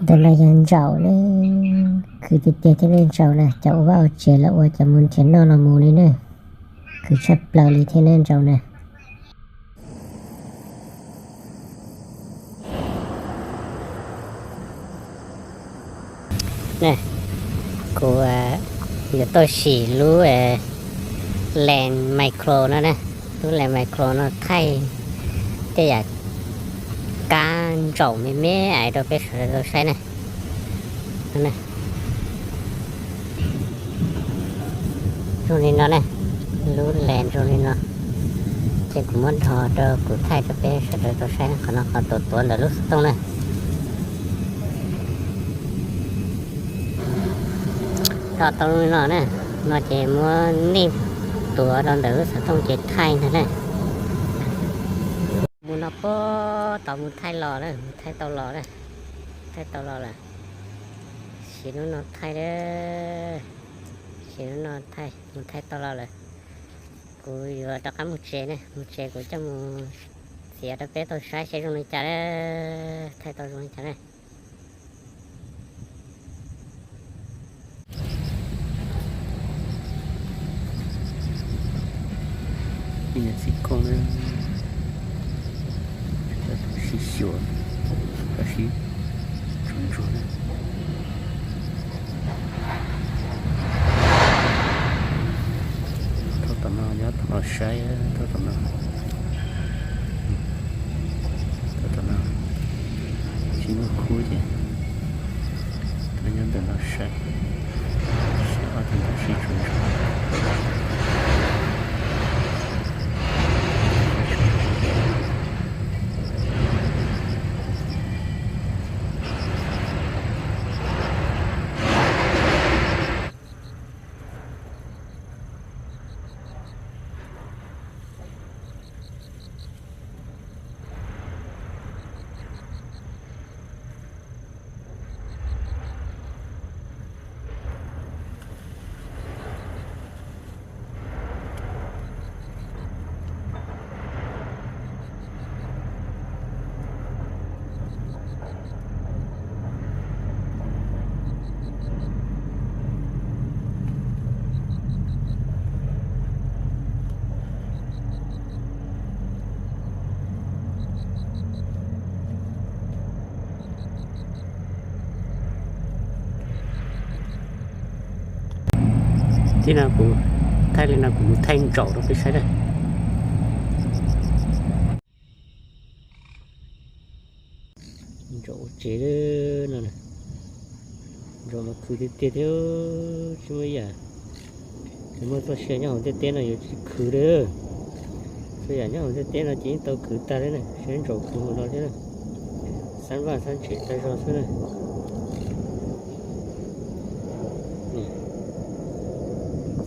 Ntawm no yog ntsaum na, khwv tiag tiag thiab ne ntsaum na, cov ua vaj ua tsev lawv ua cov mus nrhiav noj los mus li na, khwv tshaj plaws li thiab ne ntsaum na. Ne, kuv yuav tuaj sim lub Land Micro no ne, lub Land Micro no thaij tej yam kab ntsaum me me ais rau peb sawv daws tau saib ne. Zoo li no ne, lub Land zoo li no, ces kuv muab dhos rau kuv thaij rau peb sawv daws tau saib ne, qhov no qhov tuav tuav ntawm lub xov tooj ne. Dhos tau li no ne, no ces muab nej tuav rau ntawm lub xov tooj ces thaij ntag ne. Mus no puag tod mus thaij los lawm, mus thaij tau los lawm, thaij tau los lawm. Siv lub no thaij lawm, siv lub no thaij, mus thaij tau los lawm. Kuv yuav rov qab mus tsev ne, mus tsev kuv coj mus txiav rau peb tau saib seb zoo li cas, thaij tau zoo li cas ne. Ib niam txiv kooj na, sib xyuas, sib tsuag ntsuag na. Thauj tom no nyob tom no saib, thauj tom no, thauj tom no, tsis muaj khub ces thauj nyob ntawm no saib, saib ob tug ntawd sib tsuag ntsuag. Tib no kuv thaij li no kuv mus thaij ntsaum rau peb saib na. Ntsaum ua tsev no, ntsaum mas khwv tiag tiag thiab, tsis muaj ib yam. Tsis muaj txoj sia nyob hauv ntiaj teb no yuav tsis khwv li. Txhua yam nyob hauv ntiaj teb no ces yeej tau khwv tag li na, saib ntsaum khwv mus no thiab na. Xab vaj xab ntses tag zog xwb na.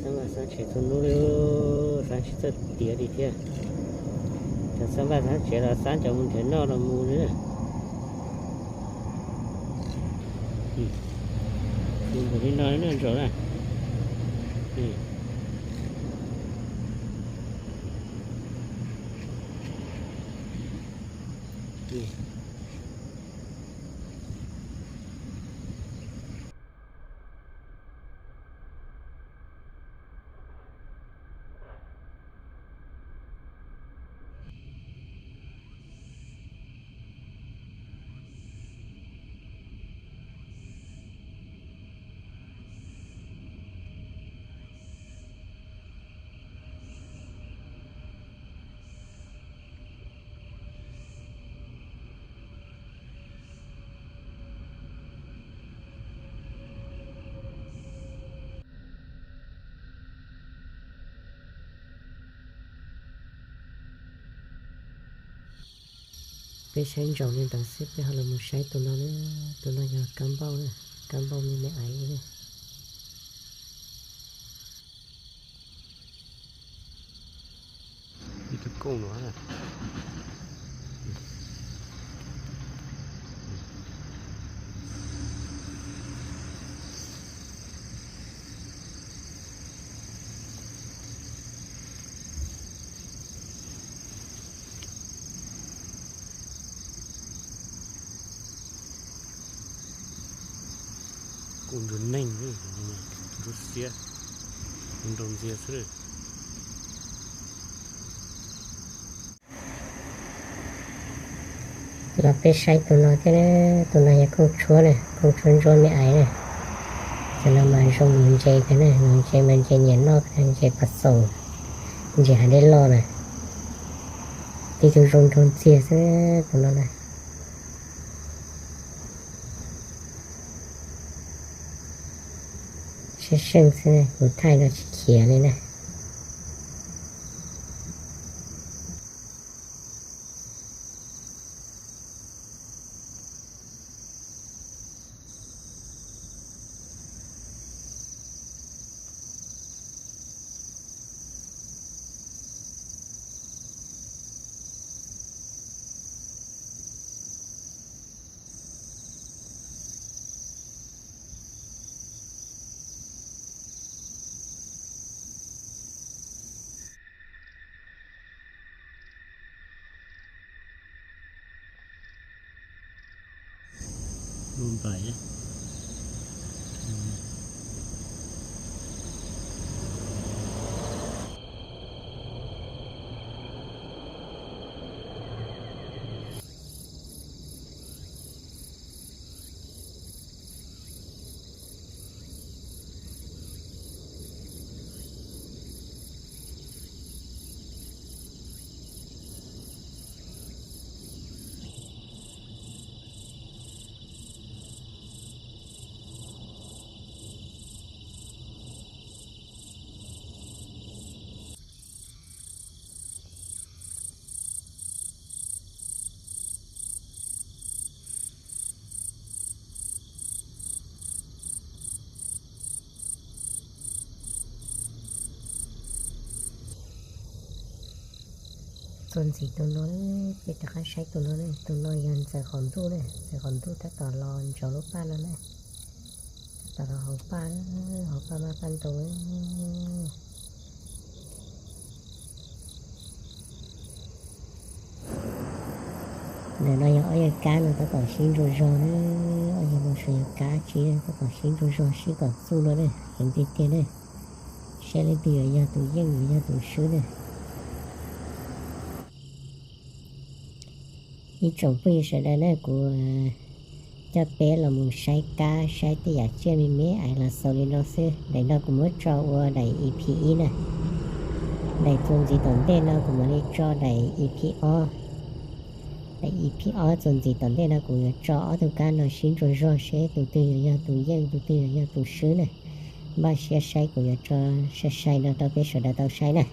Xab vaj xab ntses txhua hnub li, xab tsis txawj tiav li thiab. Cov xab vaj xab ntses los xab cov mus nrhiav noj los mus li na. Khwv npaum li no na ntsaum na. Peb saib ntsaum li ntawd xwb peb ho los mus saib tus no na, tus no yog kab npauj na, kab npauj me me aiv na. Ib tug kooj no. Kuj ntsuag neeg, ntsuag xiab, nrau ntxiag xwb. Los peb saib tus no thiab, tus no yog kooj tshuab na, kooj tshuab ntsuab me aiv na. Cov no mas zoo mus ntse kawg na, mus ntse mas ntse nyiam noj, ntse pas xoom, ntse hav dej loj na. Tib tug zoo nrau ntxiag xwb tus no na. Seej seej xwb, kuv thaij no tsis khiav li na. Txuas ntxiv tus no, peb rov qab saib tus no, tus no yog ntxawm qaum ntuj na, ntxawm qaum ntuj tab tom los ntsauv lub paj no na, tab tom los hauv paj, hauv paj maj paj ntoos. Ntawm no yog ob yawg kab no tab tom sib ntsuas zog na, ob yawg no sav yog kab tsi tab tom sib ntsuas zog sib kom txuj no na, heev tiag tiag na. Saib leej twg yuav yog tus yeej yuav yog tus swb na. Ib tsoom phooj ywg sawv daws na, kuv coj peb los mus saib kab saib tej yam tsiaj me me es los xaus li no xwb. Daim no kuv muab tso ua daim E P ib na. Daim txuas ntxiv tom ntej no kuv mam li tso daim E P ob. Daim E P ob txuas ntxiv tom ntej no kuv yuav tso ob tug kab no sib ntsuas zog seb tus twg yuav yog tus yeej tus twg yuav yog tus swb na. Npaj siab saib, kuv yuav tso sai sai no rau peb sawv daws tau saib na.